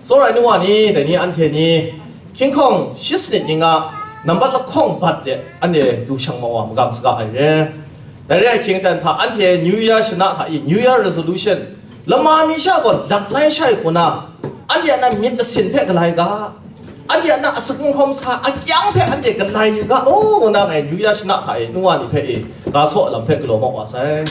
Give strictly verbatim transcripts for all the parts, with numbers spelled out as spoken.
Tsawra ai nu wa ni, dai ni anhte ni, hkying hkawng shi sanit ning a nambat lahkawng bat de anhte du shang ma wa magang saga ai re. Dai re ai hkying dan hta anhte New Year shana hta i, New Year resolution, lama mi sha gaw dak lai shai hku na, anhte a na myit masin hpe galai ga, anhte a na asak n hkawm sa akyang hpe anhte galai yu ga law, ngu na ngai New Year shana hta e nu wa ni hpe e, ga saw lam hpe galaw ma wa sai.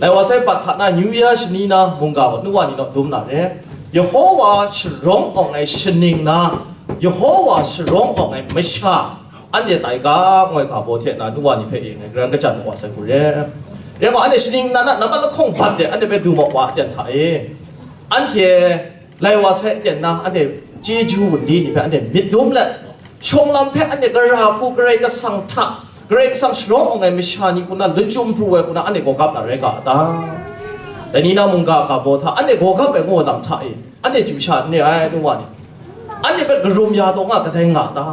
Lai wa sai, bat hta na New Year shani na mungga gaw nu wa ni naw dum na re. Yehowa sharawng awng ai shaning na, Yehowa sharawng awng ai masha, anhte tai ga ngoi ga baw hte na nu wa ni hpe e ngai karan kachyan ma wa sai hku re. Rai gaw, anhte shaning na na nambat lahkawng bat de anhte hpe du ma wa aten hta e, anhte lai wa sai aten na, anhte chyeju wunli ni hpe anhte myit dum let, shawng lam hpe anhte gara hku Karai Kasang hta, Karai Kasang sharawng awng ai masha ni hku na lachyum pru ai hku na anhte gawgap na rai ga a ta? Dai ni na mungga ga baw hta anhte gawgap ai ngu lam hta e, anhte chyu sha n re ai, nu wa ni. Anhte hpe karum ya taw nga kadai nga ta?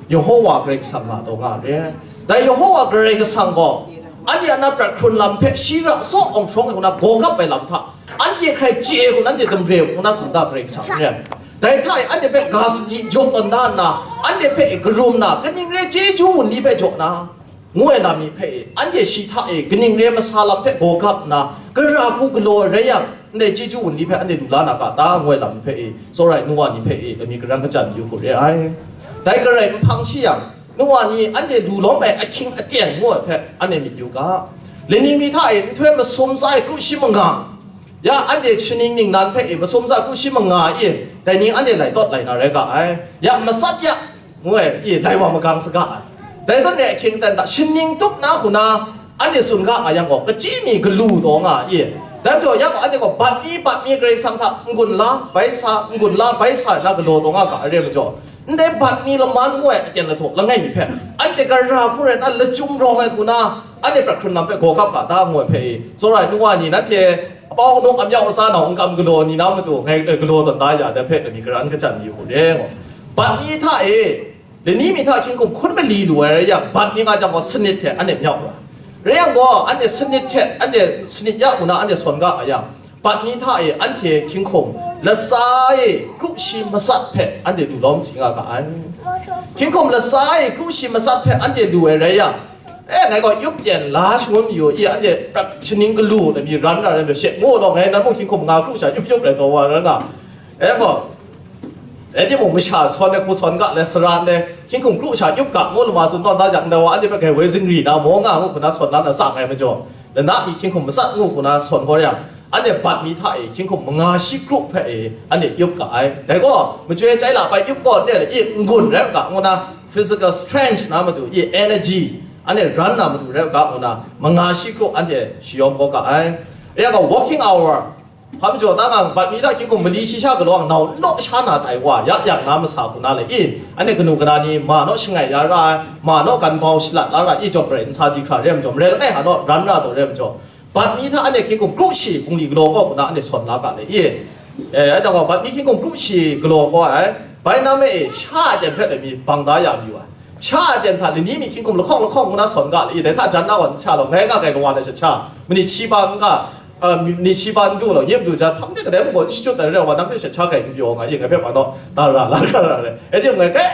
Yehowa Karai Kasang nga taw nga re. Dai Yehowa Karai Kasang gaw, anhte a na prat hkrun lam hpe shi ra saw awng sharawng ai hku na gawgap ai lam hta, anhte hkrai chye hku nanhte damre u, ngu na tsun da Karai Kasang n rai. Dai hta e anhte hpe ga sadi jaw tawn da nna, anhte hpe e karum na, kaning re chyeju wunli hpe jaw na, ngu ai lam mi hpe e, anhte shi hta e kaning re masa lam hpe gawgap nna, gara hku galaw ai rai yang, ndai chyeju wunli hpe anhte lu la na ga ta, ngu ai lam mi hpe e, tsawra ai nu wa ni hpe e, lami karan kachyan yu hku re ai. Dai garai nhpang shi yang, nu wa ni anhte lu lawm ai ahkying aten ngu ai hpe anhte myit yu ga. Lani mi hta e nhtoi masum tsa ai kru shi manga, ya anhte shaning ningnan hpe e masum tsa kru shi manga e, dai ni anhte lai tawt lai na rai ga ai. Ya matsat ya, ngu ai, e, lai wa magang saga ai. Dai zawn re ahkying aten hta shaning tup na hku na, anhte tsun ga nga yang gaw, kachyi mi galu taw nga e. Dai majaw, ya gaw, anhte gaw bat mi, bat mi Karai Kasang hta n-gun la, bai sa, n-gun la, bai sa, na galaw taw nga ga ai re majaw, ndai bat mi laman ngu ai aten lahtaw langai mi hpe, anhte gara hku rai nna lachyum rawng ai hku na, anhte prat hkrun lam hpe gawgap ga ta, ngu ai hpe e, tsawra ai nu wa ni, nanhte apau anung amyau atsa nau n kam galaw ni na matu, ngai, eh, galaw tawn da ya, dai hpe lani karan kachyan yu hku re, ngu. Bat mi hta e, lani mi hta hkying hkum hkun mali lu ai rai yang, bat mi nga jang gaw, sanit hte anhte myau ra. Rai yang gaw, anhte sanit hte, anhte sanit ya hku na anhte sawn ga a yang, bat mi hta e anhte hkying hkum latsa e kru shi matsat hpe anhte lu lawm si nga ga ai. Hkying hkum latsa e kru shi matsat hpe anhte lu ai rai yang, e, ngai gaw yup ten la shangun mayu i, anhte prat shaning galu na mi ran ra rai mayu she, ngu law, ngai nan mung hkying hkum nga kru sha yup yup rai taw wa rai nga. E gaw, e, timung masha sawn ai hku sawn ga le, sara le, hkying hkum kru sha yup ga, ngu lama tsun tawn da jang, ndai wa anhte hpe gai woi zingri na, maw nga ngu hku na sawn na na tsang ai majaw, lana mi hkying hkum matsat ngu hku na sawn gaw yang, anhte bat mi hta e hkying hkum manga shi kru hpe e anhte yup ga ai. Dai gaw, machyoi chyai la bai yup gaw, ne, i n-gun rai u ga, ngu na physical strength na matu, i energy, anhte ran na matu rai u ga, ngu na manga shi kru anhte shayawm gaw ga ai. Rai yang gaw, working hour, hpa majaw ta nga, bat mi hta hkying hkum mali shi sha galaw ang nau n naw sha na tai wa, ya yang na masa hku na le i, anhte kanu kana ni ma naw shangai ya ra ai, ma naw gan bau shalat la ra i, jawm rai n sa di hkra re ai majaw, marai langai hta naw ran ra taw re ai majaw, bat mi hta anhte hkying hkum kru shi bungli galaw kaw hku na anhte sawn la ga le i. E, a jang gaw, bat mi hkying hkum kru shi galaw kaw ai, bai na me e, sha aten hpe dai mi bang da ya mayu ai. Sha aten hta lani mi hkying hkum lahkawng lahkawng ngu na sawn ga le i, dai hta jan na wan sha law, ngai nga gai kawa na shat sha, minit shi ba n ga, a, mi, minit shi ba n du law, yim du jan hpang de kadai mung gaw n shachyut ai rai wa, nang hte shat sha gai n pyaw nga, i, ngai hpe ma naw da ra la ra ra re. E, tim ngai kai,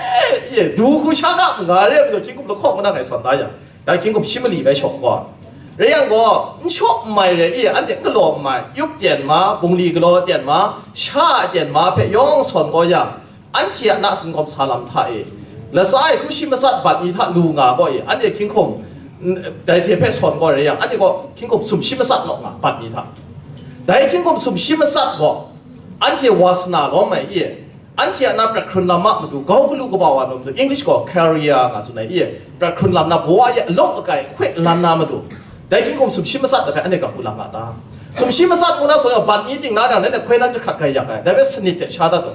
e, du hku sha ga nga re ai majaw, hkying hkum lahkawng ngu na ngai sawn da yang, dai hkying hkum shi mali bai shaw gaw, rai yang gaw, n shaw n mai re i, anhte n galaw n mai, yup ten ma, bungli galaw ten ma, sha ten ma hpe yawng sawn gaw yang, anhte a na singkawm sa lam hta e, latsa e kru shi matsat bat mi hta lu nga gaw e, anhte hkying hkum, n, dai hte hpe sawn gaw rai yang, anhte gaw hkying hkum sumshi matsat naw nga bat mi hta. Dai hkying hkum sumshi matsat gaw, anhte wasana lawm ai i, anhte a na prat hkrun lam a matu, grau galu kaba wa na matu, English gaw career nga tsun ai i, prat hkrun lam na baw a ya, alau akai hkoi lan na matu, dai hkying hkum sumshi matsat dai hpe anhte grau galu lam nga ta? Sumshi matsat ngu na sawn gaw, bat mi ting na jang, nanhte hkoi nan jahkrat gai yak ai, dai hpe sanit hte sha dat u.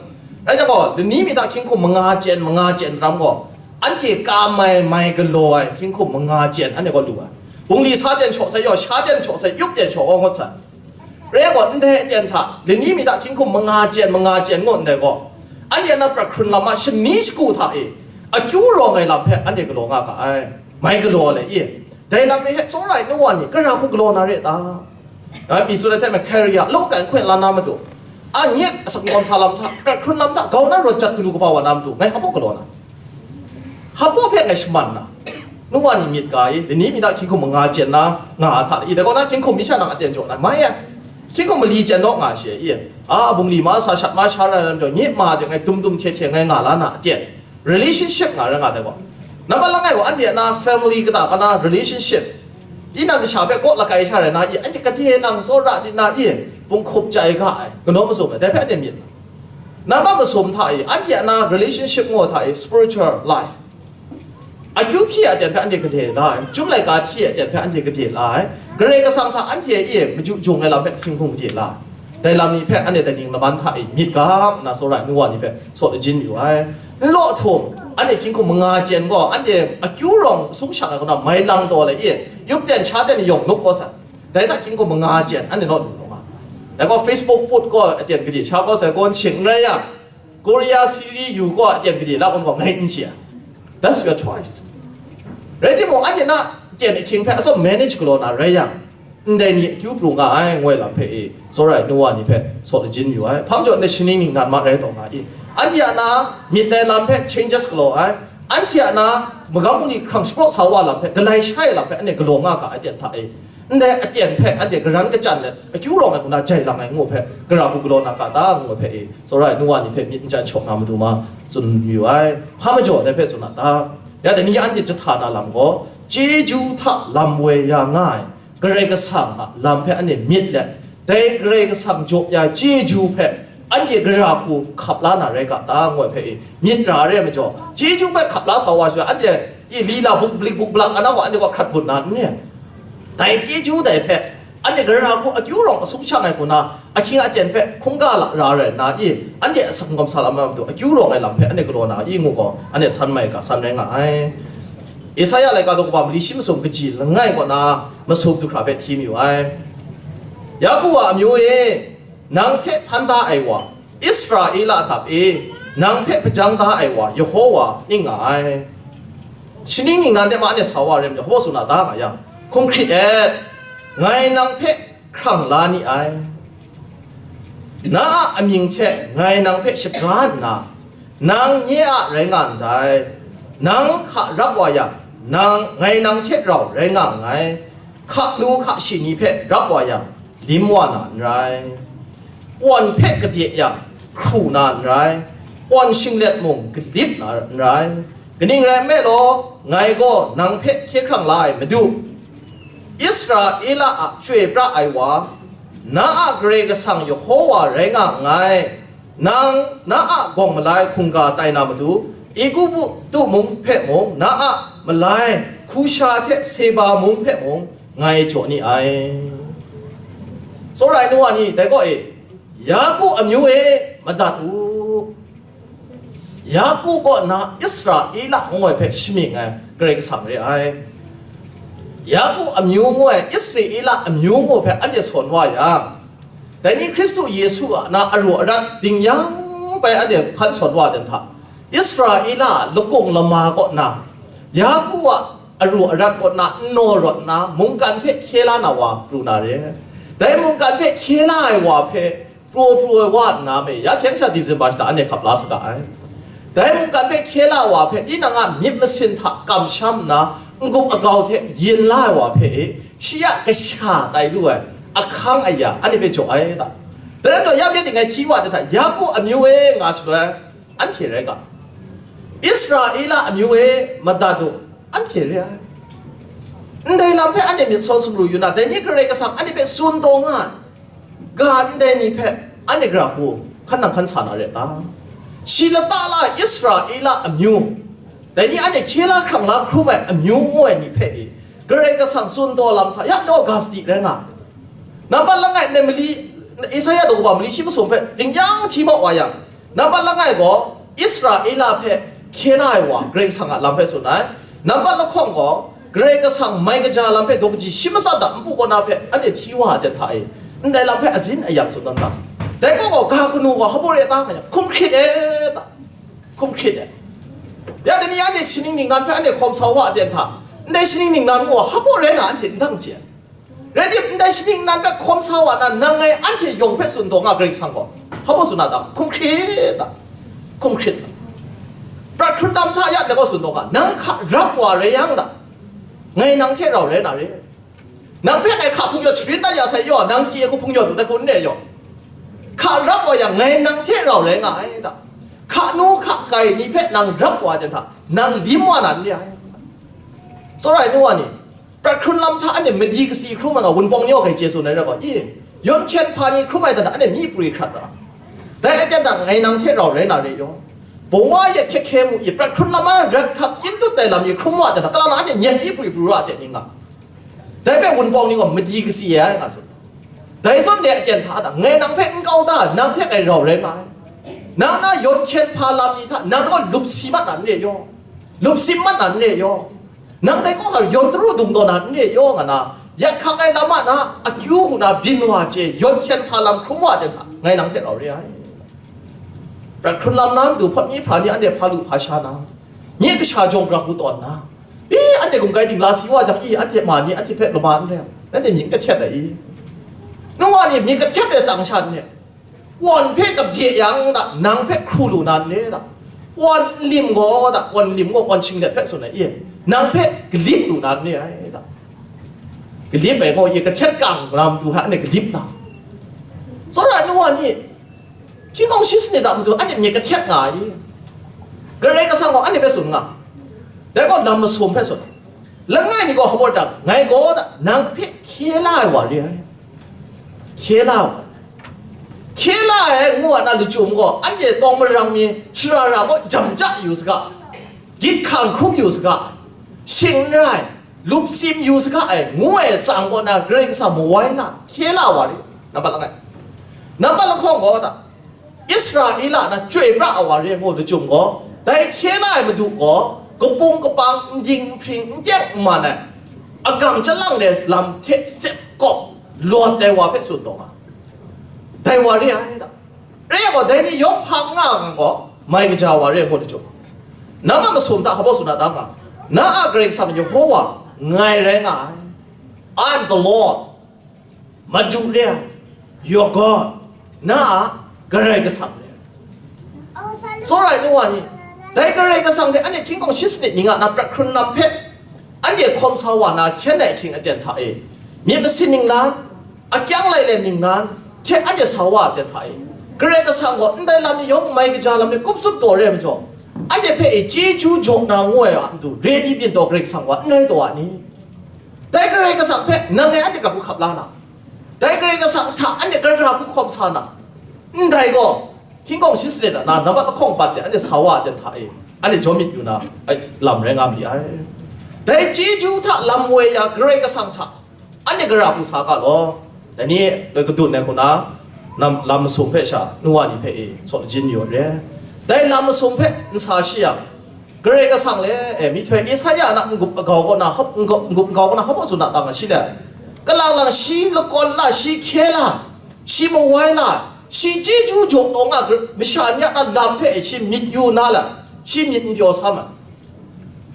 Rai jang gaw, lani mi hta hkying hkum manga chyen, manga chyen ram gaw, anhte ka mai, mai galaw ai hkying hkum manga chyen anhte gaw lu ai. Bungli sa ten shaw sai yaw, sha ten shaw sai, yup ten shaw gaw ngut sai. Rai yang gaw, ndai aten hta, lani mi hta hkying hkum manga chyen, manga chyen ngu ndai gaw, anhte a na prat hkrun lam a shani shagu hta e, akyu rawng ai lam hpe anhte galaw nga ga ai. Mai galaw ai le i? Dai lam mi hte tsawra ai nu wa ni, gara hku galaw na re ta? Dai mi tsun ai hte mung, career, lau kai n hkoi lan na matu, A, nye asak n kawm sa lam hta, prat hkrun lam hta, grau na rawt jat galu kaba wa na matu, ngai hpa galaw na? Hpa hpe ngai shaman na? Nu wa ni myit ga i, lani mi hta hkying hkum manga chyen na nga a hta i, dai kaw na hkying hkum mi sha nang aten jaw na, mai e. Hkying hkum mali chyen naw nga she i, a, bungli ma sa shat ma sha rai lam jaw, nye ma de ngai dum dum hte hte ngai nga la na aten. Relationship nga rai nga dai gaw, nambat langai gaw, anhte a na family kata ka na relationship, tinang kasha hpe kaw lakai sha rai na i, anhte kade nang tsawra di na i, punghkup chye ga ai, kanaw masum ai, dai hpe anhte myit. Nambat masum hta i, anhte a na relationship ngu hta i, spiritual life, akyu hpyi a ten hpe anhte gade la ai, chyum laika hti a ten hpe anhte gade la ai, Karai Kasang hta anhte e maju jung ai lam hpe hkying hkum gade la ai. Dai lam ni hpe anhte dai ning laman hta e myit ga nna tsawra ai nu wa ni hpe saw lajin yu ai. N law htum, anhte hkying hkum manga chyen gaw, anhte akyu rawng sung shang ai kaw na mai lang taw le i, yup ten sha ten yawng nup kau san. Dai hta hkying hkum manga chyen anhte naw lu lu nga. Dai gaw Facebook put gaw aten gade sha kau sai kaw n shing n rai yang, Korea, Siri yu gaw aten gade la kaw gaw ngai n chye ai. That's your choice. Rai timung, anhte na ten ahkying hpe atsawm manage galaw na rai yang, ndai ni akyu pru nga ai, ngoi lam hpe e, tsawra ai nu wa ni hpe saw lajin yu ai. Hpa majaw ndai shaning ningnan ma rai taw nga i. Anhte a na myit dai lam hpe changes galaw ai. Anhte a na magam bungli hkrang shapraw sa wa lam hpe, galai shai lam hpe, anhte galaw nga ga ai ten hta e, ndai aten hpe anhte garan kachyan let, akyu rawng ai hku na jai lang ai ngu hpe, gara hku galaw na ga ta, ngu hpe e, tsawra ai nu wa ni hpe myit n chyan shaw na matu ma tsun yu ai. Hpa majaw dai hpe tsun a ta? Ya dai ni anhte jahta na lam gaw, chyeju hta lam woi ya nga ai Karai Kasang a lam hpe anhte myit let, dai Karai Kasang jaw ya chyeju hpe anhte gara hku hkap la na rai ga ta, ngu ai hpe e, myit ra re ai majaw, chyeju hpe hkap la sa wa sha, anhte i lila buk blik buk blak ana gaw, anhte gaw hkrat bun na n ni? Dai chyeju dai hpe, anhte gara hku akyu rawng asung shang ai hku na, ahkying aten hpe hkungga la ra rai nna i, anhte asak n kawm sa lam ai matu akyu rawng ai lam hpe anhte galaw na i ngu gaw, anhte san mai ga san rai nga ai. Isaya laika daw kaba mali shi masum kaji langai kaw na masum du hkra hpe hti mayu ai. Yaku a amyu e, nang hpe hpan da ai wa, Israela dap e, nang hpe hpajang da ai wa, Yehowa ning nga ai. Shaning ningnan de ma anhte sa wa re majaw, Yehowa tsun a ta nga yang, hkum hkrit et, ngai nang hpe hkrang la ni ai. Na a amying hte ngai nang hpe shaga nna, nang nye a rai nga ndai. Nang hka rap wa yang, nang, ngai nang hte rau rai nga nngai. Hka lu hka shi ni hpe rap wa yang, lim wa na n rai. Awn hpe kabye yang, hkru na n rai. Awn shinglet mung kadip na n rai. Kaning rai nme law, ngai gaw nang hpe hkye hkrang la ai Madu, Israela a Chyoi pra ai wa, na a Karai Kasang Yehowa rai nga nngai. Nang na a gawng malai hkungga tai na matu, Egutu mung hpe mung, na a malai Kusha hte Seba mung hpe mung, ngai jaw ni ai. Tsawra ai nu wa ni, dai gaw e, Yaku amyu e, madat u. Yaku kaw na Israela ngu ai hpe shamying ai Karai Kasang re ai. Yaku amyu ngu ai, Israela amyu ngu hpe anhte sawn wa yang, dai ni Hkristu Yesu a na aru arat ding yang bai anhte hkan sawn wa dan hta, Israela lakung lama kaw na, Yaku a aru arat kaw na nnaw rawt na, mungkan hpe hkye la na wa pru na re. Dai mungkan hpe hkye la ai wa hpe, pru pru ai wa nna me, ya hkyeng sha December shata anhte hkap la saga ai. Dai mungkan hpe hkye la wa hpe, tinang a myit masin hta kamsham nna, n-gup agau hte yin la ai wa hpe e, shi a kasha tai lu ai ahkang aya anhte hpe jaw ai ta? Dai rai nna, ya myit ting ai hti wa de hta, Yaku amyu e nga shaloi, anhte rai ga, Israela amyu e madat u, anhte re ai. Ndai lam hpe anhte myit sawn sumru yu na, dai ni Karai Kasang anhte hpe tsun taw nga ai. Ga ndai ni hpe anhte gara hku hkan nang hkan sa na re ta? Shi lata la Israela amyu, dai ni anhte hkye la hkrang la hkrum ai amyu ngu ai ni hpe e, Karai Kasang tsun taw lam hta, ya naw ga sadi rai nga. Nambat langai ndai mali, Isaya daw kaba mali shi masum hpe ding yang hti mau wa yang, nambat langai gaw Israela hpe hkye la ai wa Karai Kasang a lam hpe tsun ai. Nambat lahkawng gaw Karai Kasang mai kaja lam hpe daw kaji shi matsa dap npu kaw na hpe anhte hti wa ai hte hta e, ndai lam hpe azin ayang tsun dan ta? Dai gaw gaw ga kanu gaw hpa baw re ta nga yang, hkum hkrit e ta, hkum hkrit e. Ya dai ni anhte shaning ningnan hpe anhte hkawm sa wa ai hte hta, ndai shaning ningnan gaw hpa baw rai na anhte n dang chye ai. Rai tim, ndai shaning ningnan hpe hkawm sa wa na, nang ngai anhte yawng hpe tsun taw nga Karai Kasang gaw, Hpa baw tsun na ta, hkum hkrit ta, hkum hkrit ta. Prat hkrun lam hta ya, dai gaw tsun taw ga, nang hka rap wa rai yang ta, ngai nang hte rau rai na re. Nang hpe ngai hka hpung yawt sharin dat ya sai yaw, nang chye hku hpung yawt du dai hku n re yaw. Hka rap wa yang, ngai nang hte rau rai nga ai ta. Hka nu hka kai ni hpe nang rap wa ai ten hta, nang lim wa na n re ai. Tsawra ai nu wa ni, prat hkrun lam hta anhte madi kasi hkrum ai ga, Wunpawng ni gaw grai chye tsun ai rai gaw, i, yawn hkyen hpa ni hkrum ai dan hta anhte myi pri hkrat ra. Dai aten hta ngai nang hte rau rai na re yaw. Bawa yet hkye hkye mu i, prat hkrun lam a rat hkap kyin tut ai lam i hkrum wa ai dan hta, kalang nang anhte nyet myi pri pru ra ai ni nga. Dai hpe Wunpawng ni gaw madi kasi ai nga tsun. Dai zawn de aten hta hta, ngai nang hpe n kau da, nang hte ngai rau rai nga ai. Nang na yawn hkyen hpa lam ni hta, nang gaw lup si mat na n re yaw. Lup si mat na n re yaw. Nang dai kaw hkra yawn taru dung taw na n re yaw nga na, yak hkang ai lam a na, akyu hku na byin wa chye, yawn hkyen hpa lam hkrum wa ai ten hta, ngai nang hte rau re ai. Prat hkrun lam na matu hpawt ni hpra ni anhte hpa lu hpa sha na, nye kasha jawng pra hku tawn na, i, anhte gumkai dingla si wa jang, i, anhte ma ni anhte hpe lama n re ai, nanhte myit kahtet ai i? Nu wa ni myit kahtet ai tsang sha n re. Wan hpe kabye yang da, nang hpe hkru lu na n re da. Wan nlim gaw da, wan nlim gaw wan shinglet hpe tsun ai i, nang hpe kalip lu na n re ai da. Kalip ai gaw i, kahtet kang lam tu hta anhte kalip na. Tsawra ai nu wa ni, hkying hkawng shi sanit a matu anhte myit kahtet nga ai i? Karai Kasang gaw anhte hpe tsun nga, dai gaw lam masum hpe tsun. Langai mi gaw hpa baw da, ngai gaw da, nang hpe hkye la ai wa re ai. Hkye la ai wa. Hkye la ai ngu ai na lachyum gaw, anhte tawng marang mi shara ra gaw jam ja yu saga, gyit hkang hkrum yu saga, shing n rai, lup sim yu saga ai ngu ai tsang kaw na Karai Kasang mawai na hkye la wa re. Nambat langai. Nambat lahkawng gaw da, Israela na chyoi pra ai wa re ngu lachyum gaw, dai hkye la ai Madu gaw, kapung kapang, n ding n hpring, n teng n man ai, agam chyalang de lam hte sep kawp lawt ai wa hpe tsun taw nga, dai wa re ai da. Rai yang gaw, dai ni yawng hpa n nga ai gaw, mai kaja wa re ai hku lachyum. Nang a masum hta hpa baw tsun na ta nga, na a Karai Kasang Yehowa ngai rai nga ai. I am the Lord, Madu re ai, your God, na a Karai Kasang re ai. Tsawra ai nu wa ni, dai Karai Kasang hte anhte hkying hkawng shi sanit ning a na prat hkrun lam hpe, anhte hkawm sa wa na hkyen ai ahkying aten hta e, myit masin ningnan, akyang lailai ningnan hte anhte sa wa ai aten hta e, Karai Kasang gaw ndai lam ni yawng mai kaja lam ni kup tsup taw re ai majaw, anhte hpe e chyeju jaw na ngu ai a matu, ready byin taw Karai Kasang wa n rai taw a ni? Dai Karai Kasang hpe nang ngai anhte gara hku hkap la na? Dai Karai Kasang hta anhte gara hku hkawm sa na? Ndai gaw, hkying hkawng shi sanit a na, nambat lahkawng bat de, anhte sa wa ai aten hta e, anhte jaw myit yu na, ai, lam rai nga ma li ai. Dai chyeju hta lam woi ya Karai Kasang hta anhte gara hku sa ga law. Dai ni loi kadun ai hku na, nam, lam masum hpe sha, nu wa ni hpe e, saw lajin yu ai re. Dai lam masum hpe n sa shi yang, Karai Kasang le, e, myihtoi Isaya na n-gup agau kaw na hap, n-gup, n-gup agau kaw na hap tsun na ta nga shi le, kalang lang shi lakawn la, shi hkye la, shi mawai la, shi chyeju jaw taw nga, masha ni a lam hpe shi myit yu na la, shi myit n pyaw sa ma.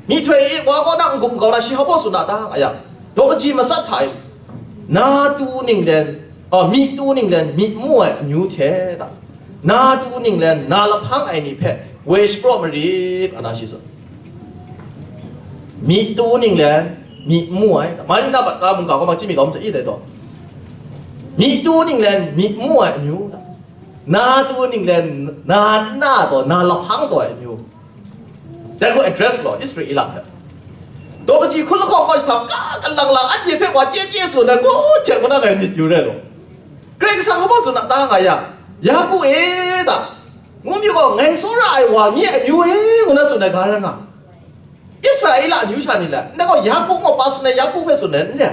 Myihtoi wa kaw na n-gup agau na shi hap tsun na ta nga yang, daw kaji matsat hta e, na tu ninglen, a, myi tu ninglen myi n mu ai amyu hte ta, na tu ninglen na lahpang ai ni hpe woi shapraw marit, a na shi tsun. Myi tu ninglen myi n mu ai, mali na bat na mungga gaw machyimi lawm sa i dai taw, myi tu ninglen myi n mu ai amyu ta, na tu ninglen na nna taw na lahpang taw ai amyu. Dai hku address galaw, Israela hpe. Daw kaji hkun lahkawng kaw jahtam, ka kalang lang anhte hpe wa tye tye tsun ai, kaw hte kaw na ngai myit yu rai law. Karai Kasang hpa tsun a ta nga yang, Yaku e ta, ngu myu gaw, ngai tsawra ai wa nye amyu e, ngu na tsun ai ga rai nga. Israela amyu sha ni le, ndai gaw Yaku gaw personal Yaku hpe tsun ai n re.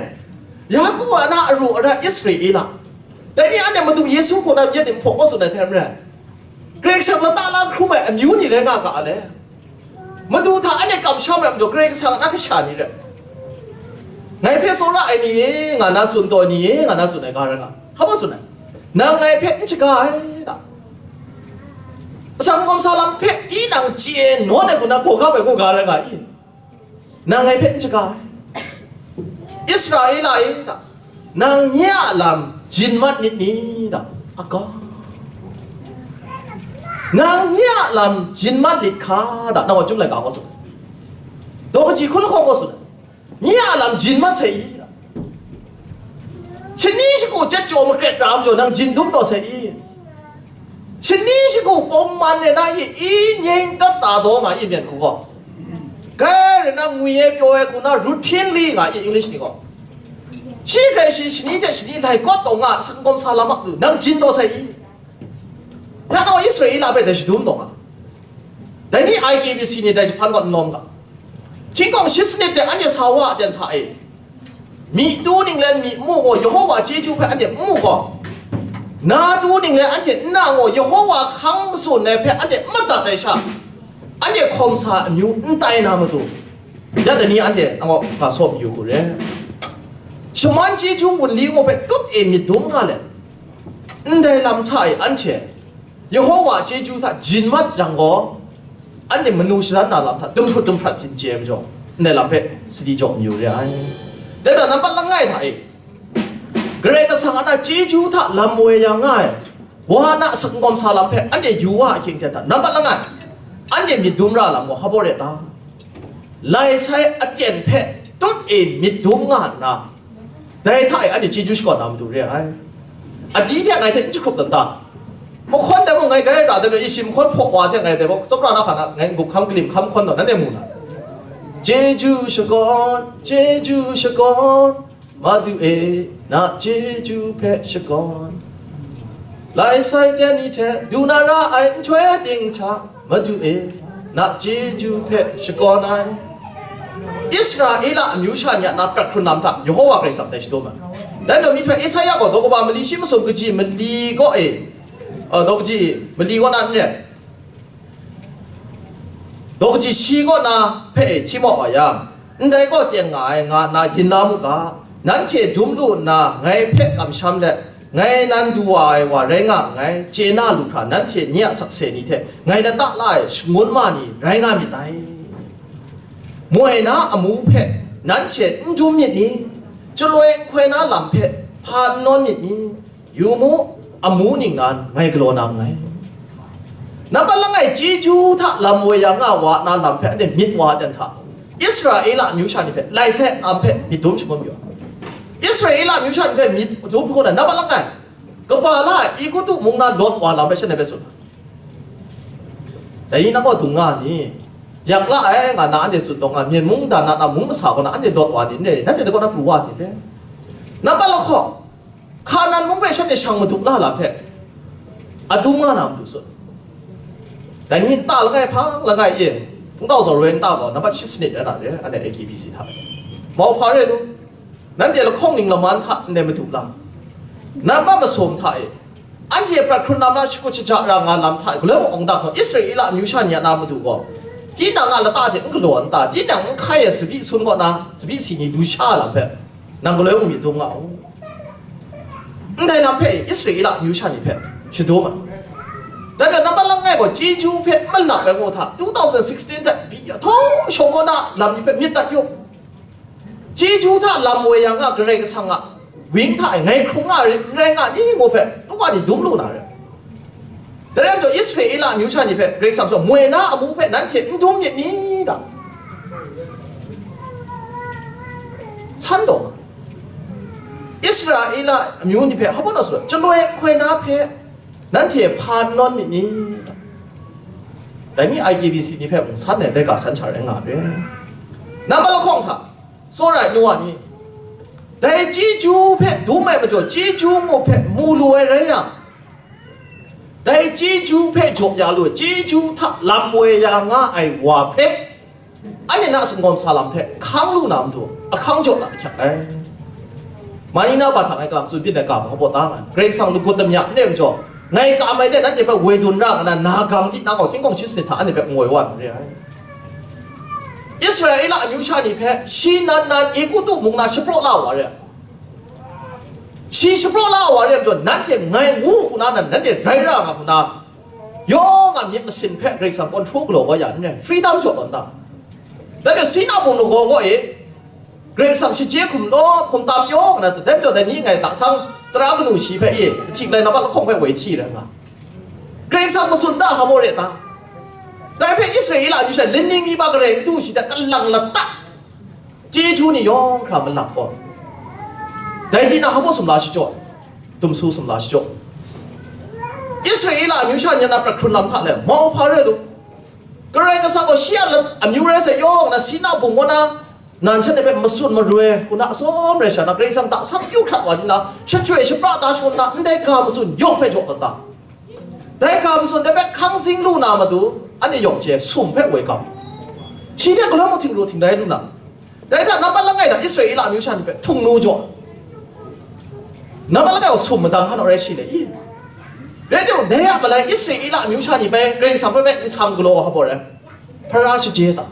Yaku a na aru ara Israela. Dai ni anhte Madu Yesu hku na myit hpawk kaw tsun ai hte maren, Karai Kasang lata la hkrum ai amyu ni rai nga ga le. Madu hta anhte kamsham ai majaw, Karai Kasang a na kasha ni rai. Ngai hpe tsawra ai ni e, nga na tsun taw ni e, nga na tsun ai ga rai nga. Hpa tsun ai? Nang ngai hpe n shaga ai ta? Atsam kawmsa lam hpe tinang chye nawn ai hku na gaw gap ai ngu ga rai nga i? Nang ngai hpe n shaga ai? Israela e ta, nang nye a lam jin mat nit ni ta? Aga. Nang nye a lam jin mat lit hka da, nang wa chyum laika gaw tsun. Daw kaji hkun lahkawng gaw tsun. Nye a lam jin mat sai i? Shani shagu jet jaw makret ra majaw nang jin dum taw sai i? Shani shagu pawng man re na i, i nyeng tat ta daw nga i myen hku gaw. Kai re na ngwi e pyaw e hku na routinely nga i English ni gaw. Shi grai shi shani hte shani lai kawt taw nga, sangkawm sa lam a du, nang jin taw sai i? Hpa nau Israela hpe dai shadum taw nga. Dai ni I K B C ni dai jahpan gaw n lawm ga. Hkying kawng shi sanit de anhte sa wa a ten hta e. Myi tu ninglen myi mu gaw, Yehova chyeju hpe anhte n mu gaw, na tu ninglen anhte n na gaw, Yehova hkang matsun ai hpe anhte n madat ai sha, anhte hkawm sa amyu n tai na matu, ya dai ni anhte nang gaw ga saw mayu hku re. Shaman chyeju wunli gaw hpe tut e myit dum nga let, ndai lam hta e anhte Yehova chyeju hta jin mat yang gaw, anhte manu shadan na lam hta dumhprut dumhprat hpyin chye ai majaw, ndai lam hpe sadi jaw mayu re ai. Dai hta nampat langai hta e, Karai Kasang a na chyeju hta lam woi ya nga ai, wa na sangawm sa lam hpe anhte yu wa ahkying hte hta nampat langai, anhte myit dum ra lam gaw hpa baw re ta? Lai sai aten hpe tut e myit dum nga nna, dai hta e anhte chyeju shakawn na matu re ai. Adi hte ngai hte n jahkrup dan ta? Mahkawn dai mung ngai grai ra dai, i shi mahkawn hpaw wa hte ngai dai gaw, tsawra na hka na ngai n-gup hkam, kalim hkam hkawn taw, nanhte mu na? Chyeju shakawn, chyeju shakawn, Madu e, na chyeju hpe shakawn. Lai sai ten ni hte du na ra ai nhtoi ting hta, Madu e, na chyeju hpe shakawn ai. Israela amyu sha ni a na prat hkrun lam hta Yehova Karai Kasang dai shadaw ma. Dai majaw myihtoi Esaia gaw daw kaba mali shi masum kaji mali kaw e, uh, daw kaji mali kaw na n re ai. Daw kaji shi kaw na hpe e hti maw wa yang, ndai gaw teng nga ai, nga nna yin la mu ga, nanhte dum lu nna ngai hpe kamsham let, ngai nan du wa ai wa rai nga nngai, chye na lu hkra, nanhte nye a sakse ni hte ngai lata la ai shangun ma ni rai nga myit dai. Moi na amu hpe nanhte n dum myit ni? Chyaloi n hkoi na lam hpe hpa n nawn myit ni? Yu mu, amu ningnan ngai galaw na nngai. Nampat langai chyeju hta lam woi ya nga wa na lam hpe anhte myit wa dan hta, Israela amyu sha ni hpe lai sai am hpe myit dum shangun yu ai. Israela amyu sha ni hpe myit dum hkuna nampat langai, kaba la ai Egutu mung na lawt wa lam hpe shanhte hpe tsun ai. Dai ni nang gaw dung nga ni? Yak la ai nga na anhte tsun taw nga, myen mung dan na, na mung masa kaw na anhte lawt wa ni n rai, nanhte dai kaw na pru wa ni le? Nampat lahkawng, Hkanan mung hpe shanhte shang maduk la lam hpe, a dum nga na matu tsun. Dai ni nta langai hpang langai e, Hpungtau Zaw Roi nta gaw nampat shi sanit rai na re, anhte A K B C hta. Mauhpa re lu, nanhte lahkawng ning laman hta ndai madu la, nampat masum hta e, anhte prat hkrun lam na shakut shaja ra nga lam hta e, galoi mung awng da hkawng Israela amyu sha ni a na madu gaw, tinang a lata hte n galaw n ta, tinang n hkai ai tsabyi sun kaw na tsabyi si ni lu sha lam hpe, nang galoi mung myit dum nga u. Ndai lam hpe Israela amyu sha ni hpe shadum ai. Dai hpe nampat langai gaw chyeju hpe malap ai ngu hta, two thousand sixteen hte pyi ya htaw shawng kaw na lam ni hpe myit dat yu. Chyeju hta lam woi yang a, Karai Kasang a wang hta e ngai hkrung nga rai, n rai nga ni ngu hpe, ngu nga ni dum lu na re. Dai rai majaw, Israela amyu sha ni hpe Karai Kasang gaw, moi na amu hpe nanhte n dum myit ni da? San taw, Israela amyu ni hpe hpa na tsun, chyaloi n hkoi na hpe nanhte hpa n nawn myit ni? Dai ni I K B C ni hpe mung san ai, dai ga san sha rai nga re. Nampat lahkawng hta, tsawra ai nu wa ni, dai chyeju hpe dum ai majaw, chyeju ngu hpe mu lu ai rai yang, dai chyeju hpe jaw ya lu ai, chyeju hta lam woi ya nga ai wa hpe, anhte na singawm sa lam hpe hkang lu na matu, ahkang jaw na ahkyak ai. Mani na ba hta ngai kalang tsun byin ai ga hpa baw ta nga ai. Karai Kasang lagut damya n re majaw, ngai kam ai de nanhte hpe woi dun ra nga na, na gang di na gaw, hkying kawng shi sanit hta anhte hpe n woi wa n re ai. Israela amyu sha ni hpe shi nan nan Egutu mung na shapraw la wa re ai. Shi shapraw la wa re ai majaw, nanhte ngai ngu hku na nan, nanhte rai ra nga hku na, yawng a myit masin hpe Karai Kasang control galaw kau ya n rai, freedom jaw tawn ta. Dai hpe Sina mung lagaw kaw e, Karai Kasang shachye hkum law, hkum tam yawng na tsun, dai majaw dai ni ngai ta sang tara kanu shi hpe e, ahti galai nampat lahkawng hpe woi hti rai nga. Karai Kasang matsun da hpa maw re ta? Dai hpe Israela amyu sha ni, lingning mi ba garai n du shi ta, kalang lata chyeju ni yawng hkra malap gaw, dai hte na hpa maw sumla shachyaw, dumsu sumla shachyaw. Israela amyu sha ni na prat hkrun lam hta le, mau hpa re lu, Karai Kasang gaw shi a lat-, amyu rai sai yawng na, Sina bung kaw na, nan shanhte hpe matsun maroi, hku na atsawm rai sha na, Karai Kasang hta sang kyu hkrat wa di na, shachyoi shapra da shangun na, ndai ga matsun yawng hpe jaw dat ta. Dai ga matsun dai hpe hkang zing lu na matu, anhte yawng hte sum hpe woi kau. Shi hte galaw mung htingru htingrai lu na, dai hta nampat langai hta Israela amyu sha ni hpe htung nu jaw, nampat langai gaw sum madang hkan awrai shi le i? Rai timung, dai a malai Israela amyu sha ni bai Karai Kasang hpe bai nhtang galaw wa hpa bawt ai? Hpara shaje ta?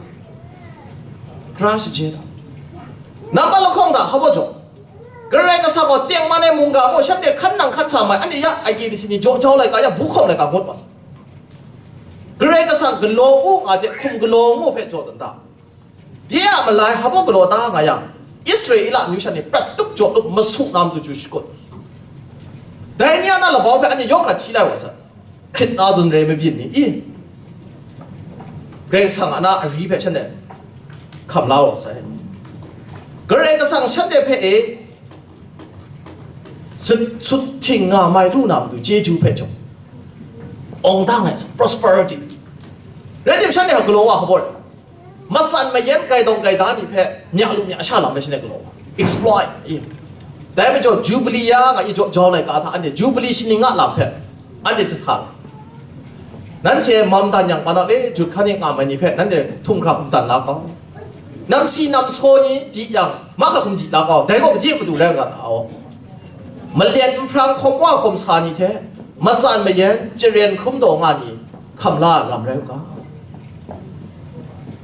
Hpara shaje ta? Nampat lahkawng hta hpa bawt jaw, Karai Kasang gaw tengman ai mungga gaw shanhte hkan nang hkan sa mai, anhte ya I G B C ni jaw jau laika, ya bu hkawm laika ngut wa sa. Karai Kasang galaw u nga hte hkum galaw ngu hpe jaw dan ta? De a malai hpa bawt galaw ta nga yang, Israela amyu sha ni prat tup jaw tup masu na matu chyu shakut. Dai ni a na labau hpe anhte yawng hkra hti lai wa sa. Hkrit na zun re mabyin ni i? Karai Kasang a na ari hpe shanhte hkam la wa sai. Karai Kasang shanhte hpe e sut, sut hting nga mai lu na matu chyeju hpe jaw, awng dang ai, prosperity. Rai tim, shanhte a galaw wa hpa bawt, matsan mayan gaidawng gaida ni hpe mya lu mya sha lam ai shanhte galaw wa, exploit i? Dai majaw Jubili ya nga i jaw jau laika hta anhte Jubili shaning a lam hpe anhte jahta, nanhte mam dan yang, manawt le jut hkan e nga mai ni hpe nanhte htum hkra hkum dan la kau. Namsi namsaw ni di yang, mahkra hkum di la kau, dai gaw gade matu rai nga ta aw. Malyen nhprang hkawm wa hkawm sa ni hte matsan mayan charen hkrum taw nga ni hkam la ai lam rai u ga.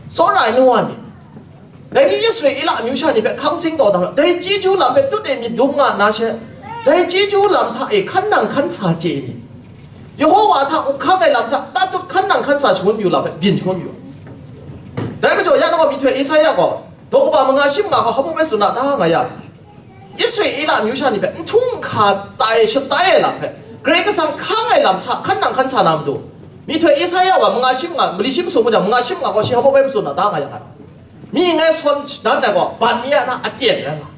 Tsawra ai nu wa ni, dai ni Israela amyu sha ni hpe hkang zing taw dang, dai chyeju lam hpe tut e myit dum nga nna she, dai chyeju lam hta e hkan nang hkan sa chye ni, Yehowa hta up hkang ai lam hta tatut hkan nang hkan sa shangun yu lam hpe byin shangun yu. Dai majaw ya na gaw, myihtoi Esaia gaw daw kaba manga shi manga gaw hpa bawt bai tsun a ta nga yang, Israela amyu sha ni hpe n htung n hka tai shatai ai lam hpe, Karai Kasang hkang ai lam hta hkan nang hkan sa na matu, myihtoi Esaia wa manga shi manga, mali shi masum hku jang manga shi manga gaw shi hpa bawt bai matsun a ta nga yang, mi ngai sawn shadan ai gaw bat mi a na aten rai nga.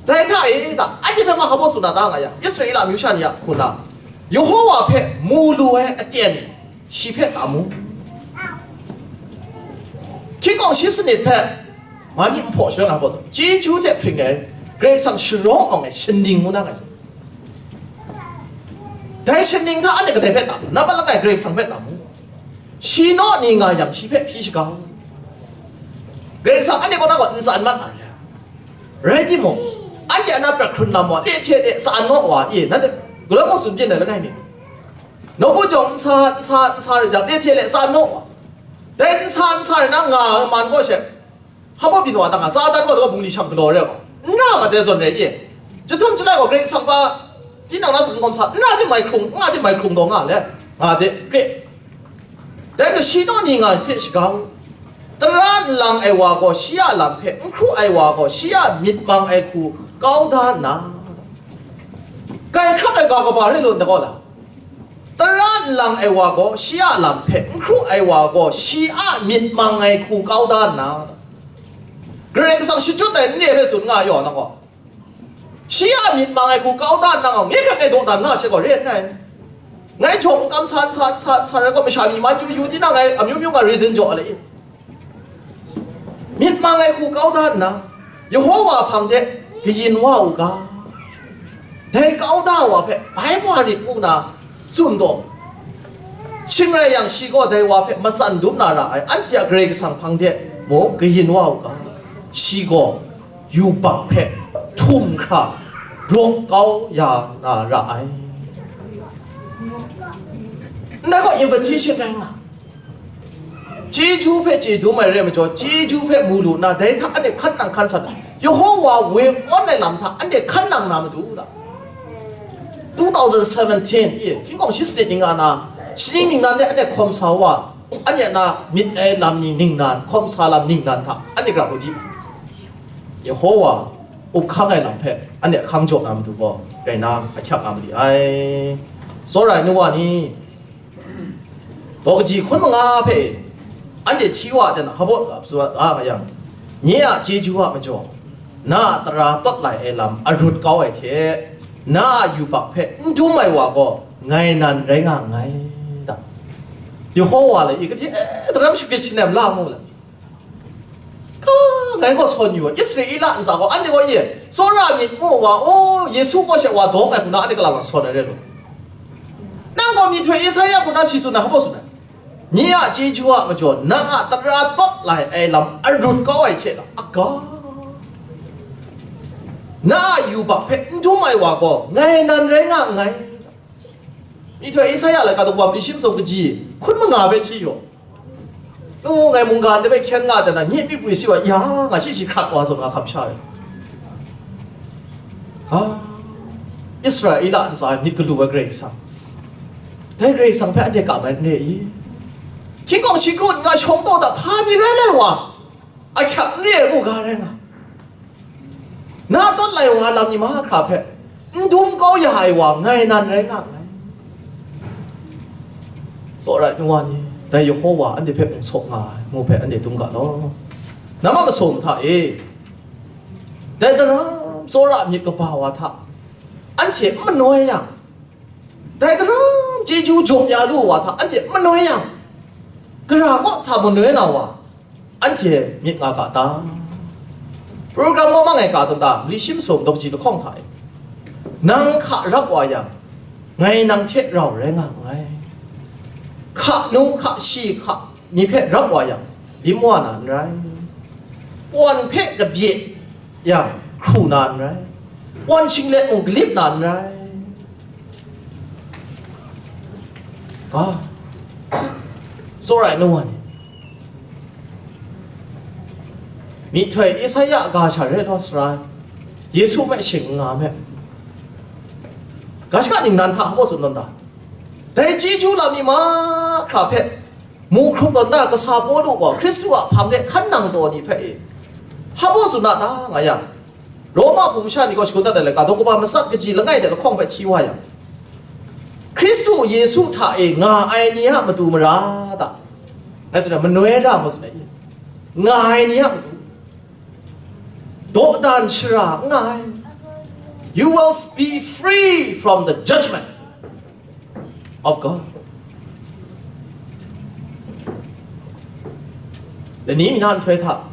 Dai hta e ta, anhte hpe ma hpa bawt tsun a ta nga yang, Israela amyu sha ni a hku na, Yehowa hpe mu lu ai aten ni, shi hpe ta mu. Hkying kawng shi sanit hpe, ma ni nhpaw shaloi nga hpaw, chyeju hte hpring ai, Karai Kasang sharawng awng ai shaning ngu na ngai sa. Dai shaning hta anhte kadai hpe ta mu? Nampat langai Karai Kasang hpe ta mu. Shi naw ni nga yang, shi hpe hpyi shaga u. Karai Kasang anhte kaw na gaw ntsan mat na re ai. Rai timung, anhte a na prat hkrun lam wa, le hte le tsa naw wa, i, nanhte galaw mung tsun byin ai langai mi? Nawku jawng nsa, nsa, nsa rai jang, le hte le tsa naw wa. Dai nsa, nsa rai na nga ai man gaw she, hpa bawt byin wa ta nga, Satan gaw daw bungli shang galaw re ai gaw, n ra ma dai zawn rai i? Jahtum jalai gaw Karai Kasang hpa, tinang na sumgawm sa, n ra di mai hkrung, n nga di mai hkrung taw nga le, nga de, kre. Dai gaw shi naw ni nga hpe shaga u. Tara nlang ai wa gaw shi a lam hpe n hkru ai wa gaw, shi a myit mang ai hku kau da nna, kai hkrak ai ga kaba rai law nta gaw la? Tara nlang ai wa gaw shi a lam hpe n hkru ai wa gaw, shi a myit mang ai hku kau da nna, Karai Kasang shachyut ai n re hpe tsun nga yaw na gaw, shi a myit mang ai hku kau da nna gaw, ngai hkrat ngai dawdan na she gaw re n rai. Ngai htaw n kam sa, sa, sa, sa rai gaw, masha mi man yu yu di na ngai amyu myu nga reason jaw le i? Myit mang ai hku kau da nna, Yehowa hpang de kayin wa u ga, dai kau da wa hpe bai wa rit ngu na tsun taw, shing rai yang, shi gaw dai wa hpe matsan dum na ra ai, anhte a Karai Kasang hpang de mung kayin wa u ga, shi gaw yubak hpe htum hkra raw kau ya na ra ai. Ndai gaw invitation rai nga. Chyeju hpe chye dum ai re ai majaw, chyeju hpe mu lu nna, dai hta anhte hkan nang hkan sa, Yehowa we awn ai lam hta anhte hkan nang na matu hta, two thousand seventeen, i, hkying kawng shi sanit ning nga na, shaning ningnan de anhte hkawm sa wa, anhte a na myit ai lam ni ningnan, hkawm sa lam ningnan hta anhte gara hku di, Yehowa up hkang ai lam hpe anhte hkang jaw na matu gaw, rai na ahkyak nga ma li ai. Tsawra ai nu wa ni, Daw kaji hkun manga hpe anhte hti wa ai hta na, hpa baw ga tsun nga yang, nye a chyeju a majaw, na a tara tawt lai ai lam arut kau ai hte, na a yubak hpe n dum ai wa gaw ngai nan rai nga nngai da. Yehova le i kahte daram shagrit shanem la mu la? Ka, ngai gaw sawn yu ai, Israela ntsa gaw, anhte gaw ye, tsawra myit mu wa, o, Yesu kaw she wa dawng ai hku na, anhte kalang lang sawn ai re law. Nang gaw myihtoi Isaya hku na shi tsun ai, hpa baw tsun ai? Nye a chyeju a majaw, na a tara tawt lai ai lam arut kau ai hte na, aga, na a yubak hpe n dum ai wa gaw, ngai nan rai nga nngai. Myihtoi Isaya laika daw kaba mali shi masum kaji hkun manga bai hti yaw. Nu ngai mungga de bai hkyen nga ai hta na, nye myi prwi si wa, ya, nga shi shi hkrat wa zawn nga hkam sha ai. Ha, Israela ntsa ai myit galu ai Karai Kasang, dai Karai Kasang hpe anhte kam ai n re i? Hkying gaw shi kru n nga shawng taw da, hpa mi rai lai wa, ahkyak n re ai mu ga rai nga. Na tawt lai wa lam ni mahkra hpe n dum kau ya ai wa ngai nan rai nga nngai. Tsawra ai nu wa ni, dai Yehova anhte hpe bungsaw nga ai mu hpe anhte dum ga law. Nam a masum hta e, dai daram tsawra myit kaba wa hta anhte n manoi yang, dai daram chyeju jaw ya lu wa hta anhte n manoi yang, gara kaw sa manoi na wa, anhte myit nga ga ta? Program law mang ai ga dan ta, mali shi masum daw kaji lahkawng hta e, nang hka rap wa yang, ngai nang hte rau rai nga nngai. Hka nu, hka shi, hka ni hpe rap wa yang, lim wa na n rai. Pawn hpe kabye yang, hkru na n rai. Pawn shinglet mung galip na n rai. Ga, tsawra ai nu wa ni, myihtoi Isaya ga sha re law, sara Yesu hpe shing n nga me. Ga shaka ningnan hta hpa baw tsun tawn ta? Dai chyeju lam ni mahkra hpe mu hkrup tawn da, kasa Pawlu gaw Hkristu a hpang de hkan nang taw ni hpe e, hpa baw tsun na ta nga yang, Roma hpung masha ni gaw shagun dat ai laika, daw kaba matsat kaji langai de lahkawng hpe hti wa yang, Hkristu Yesu hta e nga ai ni a matu mara ta? Ngai tsun ai, manoi ra hpa tsun ai, nga ai ni a matu, dawdan shara n nga ai. You will be free from the judgment of God. Lani mi na nhtoi hta,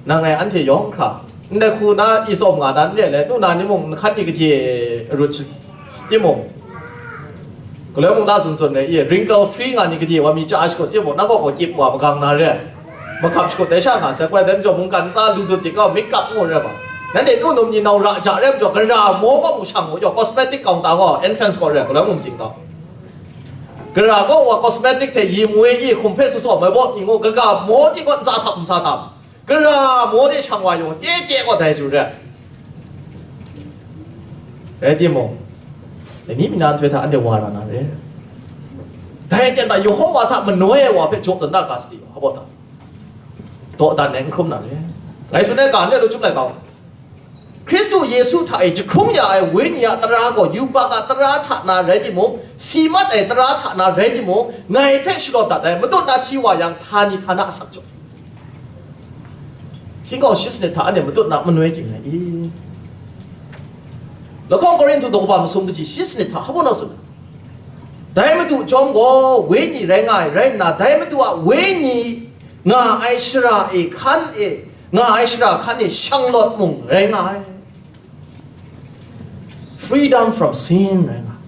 nang ngai anhte yawng hkra, ndai hku na i tsawm nga na n re ai, nu na ni mung nhkan ni gade arut shi-, timung, galoi mung na tsun tsun ai, i wrinkle free nga ni gade wa mi chya ai shakut timung, nang kaw kaw kyip wa magang na re ai. Mahkap shakut dai sha nga sai, koi dai majaw mungkan ntsa lu dut dik kau, myit kap ngu re ai gaw, nanhte nu num ni nau ra ja re ai majaw, gara maw kaw mu shang mu, yaw cosmetic counter gaw entrance gaw re ai, galoi mung matsing gaw. Gara gaw wa cosmetic hte yi mu e, yi hkum hpe sasawm ai baw ni ngu, kaga maw ni gaw ntsa htap ntsa tam, gara maw de shang wa yaw, kye kye gaw dai ju re ai. Rai timung, lani mi na nhtoi hta anhte wa ra na re. Dai ten ta Yehova hta manoi ai wa hpe jaw dan da ga sadi, hpa baw ta? Dawdan ai n hkrum na re. Ngai tsun ai ga n re lu chyum lai ga, Hkristu Yesu hta e jahkrung ya ai Wenyi a tara gaw yubak a tara hta na rai timung, si mat ai tara hta na rai timung, ngai hpe shalawt dat ai, matut na hti wa yang, htani htana asak jaw. Hkying gaw shi sanit hta anhte matut na manoi ging ai i? Lahkawng Korinhtu daw kaba masum kaji shi sanit hta hpa baw na tsun ai? Dai Madu chyawm gaw Wenyi rai nga ai, rai nna, dai Madu a Wenyi nga ai shara e hkan e, nga ai shara hkan e shanglawt mung rai nga ai. Freedom from sin rai nga ai.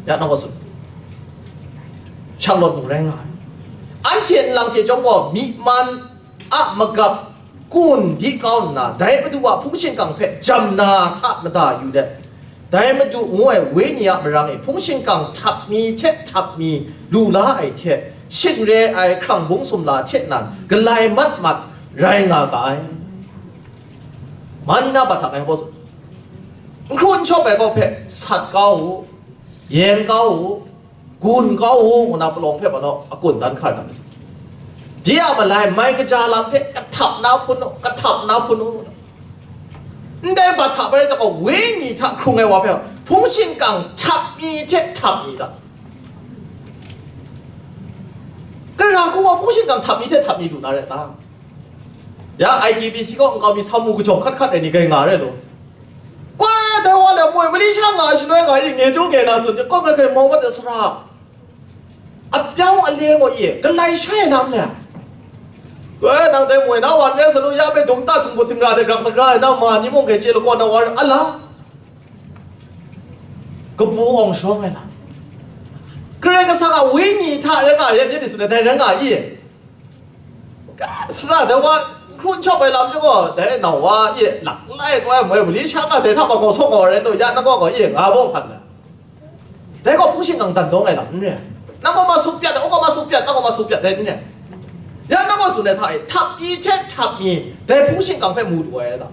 Ya nang gaw tsun, shanglawt mung rai nga ai. Anhte nlang hte chyawm gaw myi man a magap kun di kau nna, dai Madu a hpung shingkang hpe jam na hta mada yu let, dai Madu ngu ai Wenyi a marang e hpung shingkang htap mi hte htap mi lu la ai hte, shing re ai hkrang bung sumla hte nan galai mat mat rai nga ga ai. Mani na bat hta ngai hpaw tsun, n hkru n shawp ai gaw hpe sat kau u, yen kau u, gun kau u, ngu na palawng hpe, manaw akun dan hkar dat masat. De a malai mai kaja lam hpe kahtap na hpun u, kahtap na hpun u. Ndai bat hta bai rai ta gaw, Wenyi hta hkrung ai wa hpe hpung shingkang htap mi hte htap mi ta? Ra hku wa hpung shingkang htap mi hte htap mi lu na rai ta? Ya I T B C kaw nkau mi sa mu kajawng hkat hkat ai ni grai nga rai law. Kwa dai wa le moi mali sha nga ai shaloi nga i nge jaw nge na tsun, kaw ngai hkai mau wat ai sara. A pyau a le gaw i, galai shai lam le. Kwa nang dai moi na wa n rai salu ya bai dum ta htung bu htingra hte grang dagra ai na ma ni mung grai chye lakaw na wa ala. Kabu awng shawng ai lam. Karai Kasang a Wenyi hta rai nga ai, ya myit ni tsun ai, dai rai nga i. Sara dai wa hkrun shawng ai lam gaw, dai nau wa i, lak lai kau ai moi mali sha nga dai hta ma gaw sawng gaw rai lu, ya na gaw gaw i, nga baw hpan na. Dai gaw hpung shingkang dan dawng ai lam n rai. Nang gaw ma suk pyat, nang gaw ma suk pyat, nang gaw ma suk pyat, dai n rai. Ya nang gaw tsun ai hta e, htap mi hte htap mi, dai hpung shingkang hpe mu du ai lam.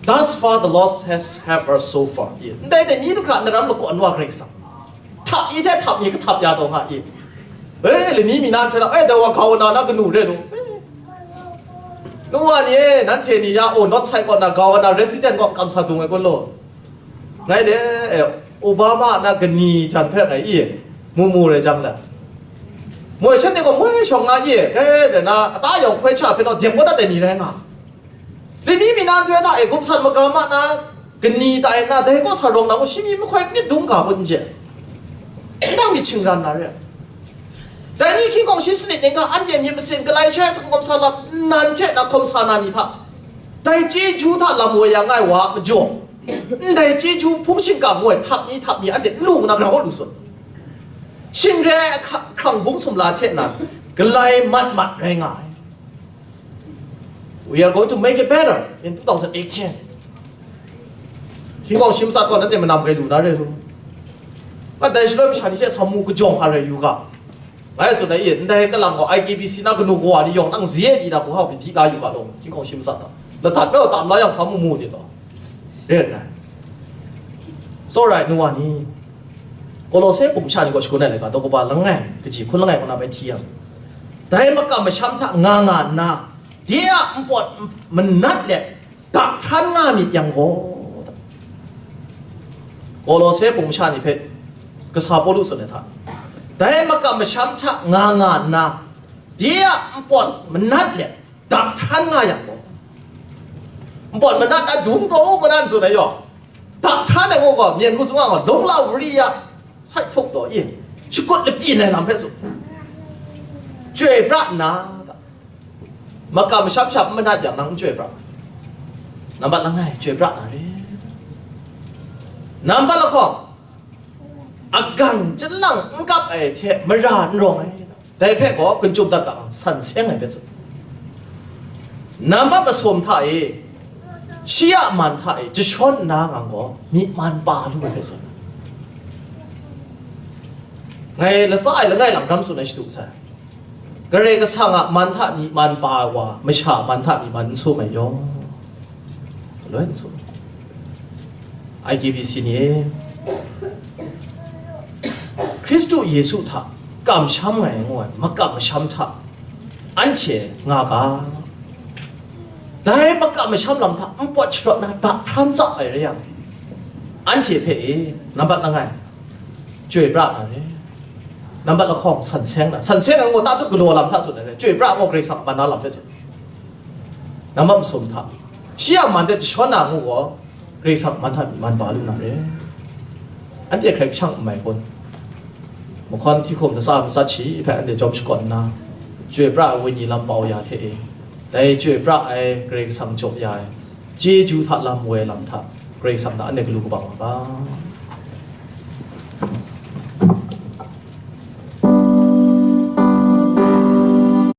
Thus far the Lord has helped us so far. Ndai dai ni du hkra na ram lakawn wa Karai Kasang. Htap mi hte htap mi kahtap ya taw nga i. Eh, lani mi nan hte na, eh, dai wa gaw na na kanu re lu. Eh. Nu wa ni e, nanhte ni ya, oh, North Side kaw na gaw na resident kaw kamsa dung ai kun lo. Ngai le, eh, Obama na kani jan hpe ngai i, mu mu rai jang le. Moi shan ni gaw moi shawng na i, kai de na, ata yawng hkoi cha hpe naw dem kau dat ai ni rai nga. Lani mi nan htoi hta e, gumsan magam a na, kani tai na, dai kaw sa rawng na gaw, shi mi mahkoi myit dung ga kun je. Ndang mi chingran na re. Dai ni hkying hkawng shi sanit ning ga, anhte myit masin galai shai sa hkawm sa lam nnan hte na hkawm sa na ni hta, dai chyeju hta lam woi ya ngai wa a majaw, ndai chyeju hpung shingkang ngoi htap mi htap mi anhte n lu na grau lu sun. Shing re ai hka-, hkrang bung sumla hte na galai mat mat rai nga ai. We are going to make it better in two thousand eighteen. Hkying hkawng shi matsat gaw nanhte manam gai lu na re lu. Kadai shaloi masha ni hte sa mu kajawng hkra rai yu ga. Ngai tsun ai i, ndai kalang gaw I T B C na kanu kawa ni yawng nang zi e di na hku hau pyi di la yu ga law, hkying hkawng shi matsat ta. Ladat me tam la yang hkam mu mu ni law. Re nngai. Tsawra ai nu wa ni, Kolose hpung masha ni gaw shagun ai laika, daw kaba langai, kaji hkun langai kaw na bai hti yang, dai makam masham hta nga nga nna, de a npawt manat let, dak hpran nga myit yang gaw, Kolose hpung masha ni hpe kasa Pawlu tsun ai hta, dai makam masham hta nga nga nna, de a npawt manat let, dak hpran nga yang gaw, npawt manat adung taw u, manat n tsun ai yaw, dak hpran ai gaw gaw, myen hku sung nga gaw, lung lau ri ya, sai htuk taw i, shakut lapyin ai lam hpe tsun, chyoi pra nna, makam masham sham n manat yang nang n chyoi pra, nambat langai chyoi pra na re, nambat lahkawng, agang chyalang n kap ai hte mara n rawng ai, dai hpe gaw, gun chyum dat ga, san seng ai hpe tsun. Nambat masum hta e, shi a man hta e jashawn nna ngang gaw, myi man pa lu ai hpe tsun. Ngai latsa ai langai lam ram tsun ai shadu sai. Karai Kasang a man hta myi man pa ai wa, masha a man hta myi man n sum ai yaw, galoi n sum. I T B C ni e, Hkristu Yesu hta kamsham ngai ngu ai makam masham hta anhte nga ga. Dai makam masham lam hta npawt sharawt na dak hpran tsap ai rai yang, anhte hpe e, nambat langai, chyoi pra na re. Nambat lahkawng, san seng na, san seng ai ngu ta tut galaw lam hta tsun ai re, chyoi pra ngu Karai Kasang a man na lam hpe tsun. Nambat masum hta, shi a man de jashawn na ngu gaw, Karai Kasang man hta myi man pa lu na re. Anhte hkrai shang n mai kun, mahkawn hti hkum latsa matsat shi hpe anhte jawm shakawn nna, chyoi pra ai wenyi lam pau ya hte e, dai chyoi pra ai Karai Kasang jaw ya ai, chyeju hta lam woi ai lam hta, Karai Kasang hta anhte galu kabang wa ga.